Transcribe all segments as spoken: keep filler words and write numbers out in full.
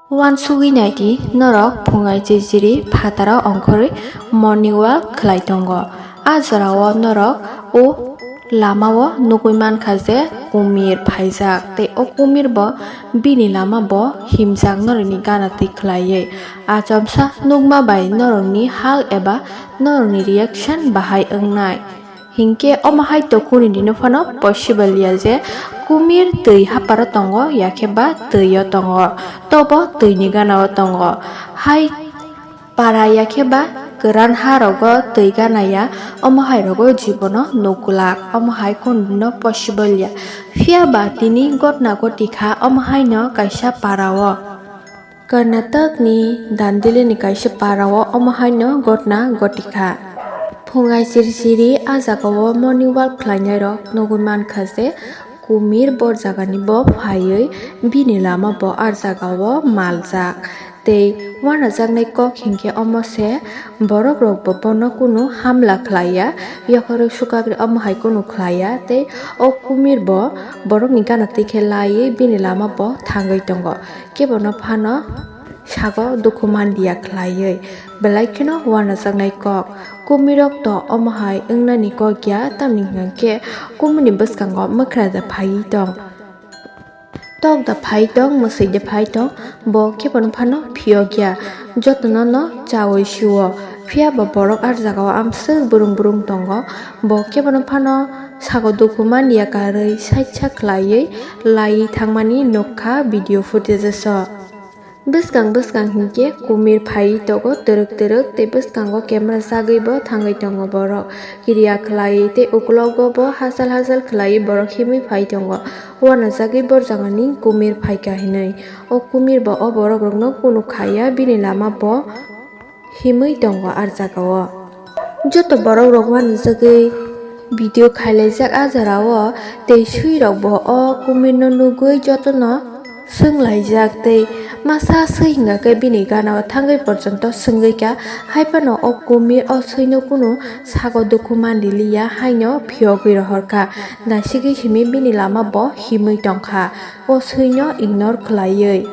Uansugwi naidi, norok phungai chirchiri phataro ongkhorwi morning walk khlai tongo. A jorao norok o lamao nugwi mankha je kumir phaijak, tei o kumir bo bini lama bo himjak norokni gana twi khlaiwi. Achomsa nukma bai norokni hal eba norokni reaction bahai wngnai. Hinkhe omo hai to kuni dino phano possible ya je kumir twi haparo tongo, yakhe ba twio tongo, tobo twini ganao tongo. Hai para yakhe ba kwran ha rogo twi gana ya, omo hai rogo jibono nuk glak, omo hai kunu dino possible ya. Phiya ba tini gotna goti kha omo haino kaisa parao. Karnatakni Dandeli ni kaisa parao omo haino gotna goti kha. Phungai chiri chiri a jagao morning walk khlainai rok nugwi mankha je kumir bo jagani bo phaiwi bini lama bo a jagao maljak. Tei uanajaknai kok hinkhe omo se borok rok bo bono kunu hamla khlaiya, yakarwi sukakri omo hai kunu khlaiya tei o kumir bo borokni gana twi khe laiwi bini lama bo thangwi tongo. Kebono phano sago dukhu manliya khlaiwi, belai kheno uanajaknai kok. Kumirok to omo hai wngnani kok ya, tamni hwnkhe kumirni bwskango mwkhra da phaiwi tong, tok da phai tong, mwswi da phai tong, bo kebono phano phiyok ya, jotono no chawi sio. Phiya bo borok a jagao amswk brung brung tongo, bo kebono phano sago dukhu manliya karwi side sak khlaiwi laiwi thangmani nukha video footage o. Bwskang bwskang hinkhe kumir phaiwi tongo twrwk twrwk tei bwskango camera sagwi bo thangwi tongo borok. Kiriya khlaiwi tei ukulogo bo hachal hachal khlaiwi borok himwi phai tongo. Uanajagwi borjagani kumir phaikha hinwi. O kumir bo o borok rokno kunu khaiya, bini lama bo himwi tongo a jagao. Joto borok rok uanajagwi video khailaijak a jorao, tei swi rok bo o kumir no nugwi jotono swnglaijak tei masa swi hingkha khe bini ganao thangwi porjonto swngwi kha. Haiphano o kumir o swino kunu sago dukhu manliliya haino phiyogwi rohorkha. Naisigwi simi bini lama bo himwi tongkha o swino ignore khlaiwi.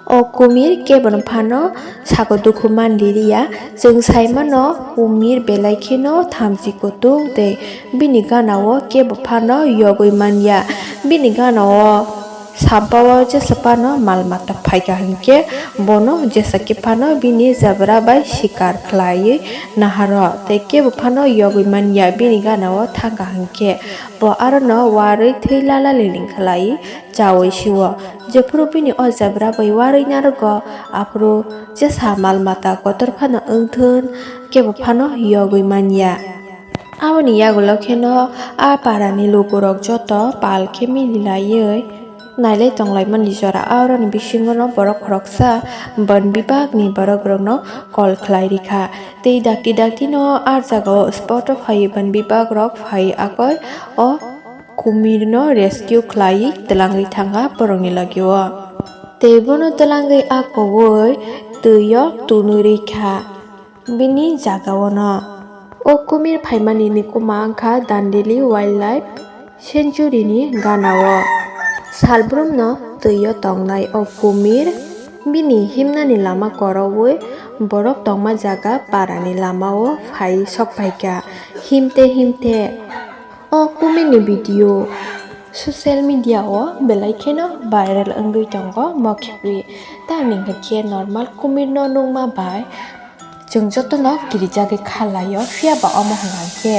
O kumir kebono phano sago dukhu manliliya. Chwng saimano kumir belai kheno thamchi kutung tei bini ganao kebo phano yogwi manya. Bini ganao sampao jesa phano mal mata phaikha hinkhe bono jesa khe phano bini jabra bai sikar khlaiwi naharo tei kebo phano yogwi manya. Bini ganao thangkha hinkhe bo arono warwi thwi lala liling khlaiwi chawi sio. Jephuru bini o jabra bai warwi narwgo, aphuru jesa mal mata kotor phano wngthun, kebo phano yogwi manya. Aboni yagulo kheno a parani lukurok joto pal khe mili laiwi nailai tonglaimani jora. Aroni bisingono borok khoroksa bon bibakni borok rokno call khlai rikha. Tei dakti dakti no a jagao spot o phaiwi bon bibak rok phai akoi o kumirno rescue khlaiwi twlangwi thangkha borokni logio. Tei bono twlangwi a kowoi twio tunwi rikha bini jagaono. O kumir phaimani ni kuma wngkha Dandeli Wildlife Sanctuary ni ganao. Salbrumno twio tongnai o kumir bini himnani lama korowi borok tongma jaga parani lamao phai sokphaikha himte himte. O kumirni video social media o belai kheno viral wngwi tongo mokhepi. Tamni hwnkhe normal kumirno nukma bai chwng jotono kirijagwi kha laio, phiya ba omo hwnkha khe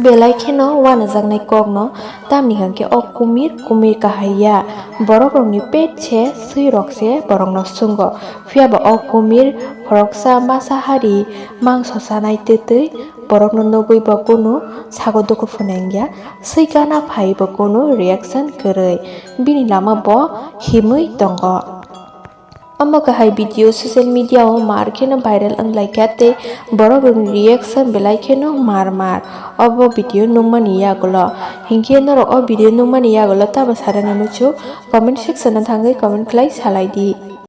belai kheno uanajaknai kokno. Tamni hwnkhe o kumir, kumir kahai ya, borok rokni pet se, swi rok se borokno sungo, phiya ba o kumir khoroksa masa hari mangso chanai twtwi borokno nugwi bo kunu sago dukhu phunang ya, swi gana phai bo kunu reaction kwrwi, bini lama bo himwi tongo. Omo kahai video social media o mar kheno viral wng lai kha tei borok rokni reaction belai kheno mar mar. Obo video nukmani yagulo hinkhe norok o video nukmani yagulo tamo sana ni muchuk comment section o thangwi comment khlai salai di.